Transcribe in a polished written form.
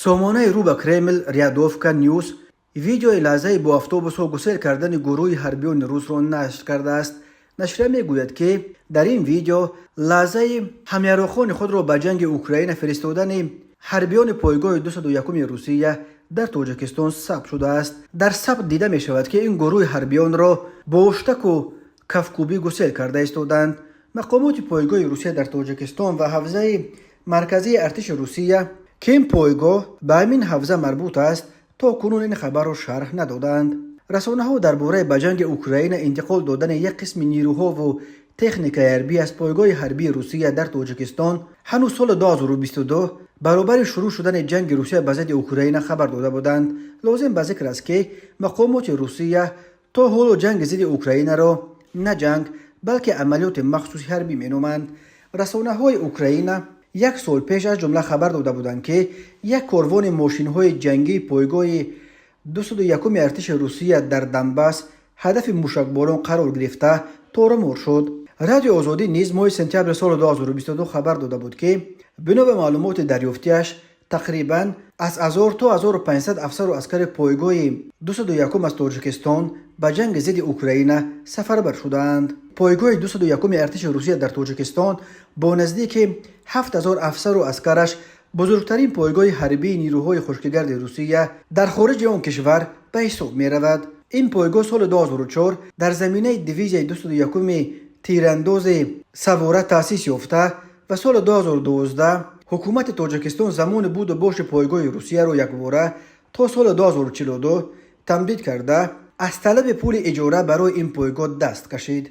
Сомонаи рӯ ба Кремл «Рядовка Ньюс» видеои лаҳзаи бо автобусҳо гусел кардани гурӯҳи ҳарбиёни русро нашр кардааст. Нашрия мегӯяд, ки дар ин видео лаҳзаи ҳамяроқони худро ба ҷанги Украина фиристодани ҳарбиёни пойгоҳи 201-уми Русия дар Тоҷикистон сабт шудааст. Дар сабт дида мешавад, ки ин гурӯҳи ҳарбиёнро бо ҳуштаку кафкӯбӣ гусел карда истоданд. Мақомоти пойгоҳи Русия дар Тоҷикистон ва ҳавзаи марказии артиши Русия, ки ин пойгоҳ ба ҳамин ҳавза марбут аст, то кунун ин хабарро шарҳ надоданд. Расонаҳо дар бораи ба ҷанги Украина интиқол додани як қисми нирӯҳову техникаи ҳарбӣ аз пойгоҳи ҳарбии Русия дар Тоҷикистон ҳанӯз соли 2022, баробари шурӯъ шудани ҷанги Русия ба зидди Украина, хабар дода буданд. Лозим ба зикр аст, ки мақомоти Русия то ҳоло ҷанги зидди Украинаро на ҷанг, балки амалиёти махсуси ҳарбӣ меноманд. Расонаҳои Украина як сол пеш, аз ҷумла, хабар дода буданд, ки як корвони мошинҳои ҷангии пойгоҳи 201-уми артиши Русия дар Донбасс ҳадафи мушакборон қарор гирифта, торумор шуд. Радиои Озодӣ низ моҳи сентябри соли 2022 хабар дода буд, ки бино ба маълумоти дарёфтиаш, тақрибан аз 1000 то 1500 афсару аскари пойгоҳи 201 аз Тоҷикистон ба ҷанги зидди Украина сафарбар шудаанд. Пойгоҳи 201-уми артиши Русия дар Тоҷикистон бо наздики 7000 афсару аскараш бузургтарин пойгоҳи ҳарбии нирӯҳои хушкигарди Русия дар хориҷи он кишвар ба ҳисоб меравад. Ин пойгоҳ соли 2004 дар заминаи дивизияи 201-уми тирандози савора таъсис ёфта ва соли 2012 ҳукумати Тоҷикистон замони буду боши пойгоҳи Русияро якбора то соли 2042 тамдид карда, аз талаби пули иҷора барои ин пойгоҳ даст кашид.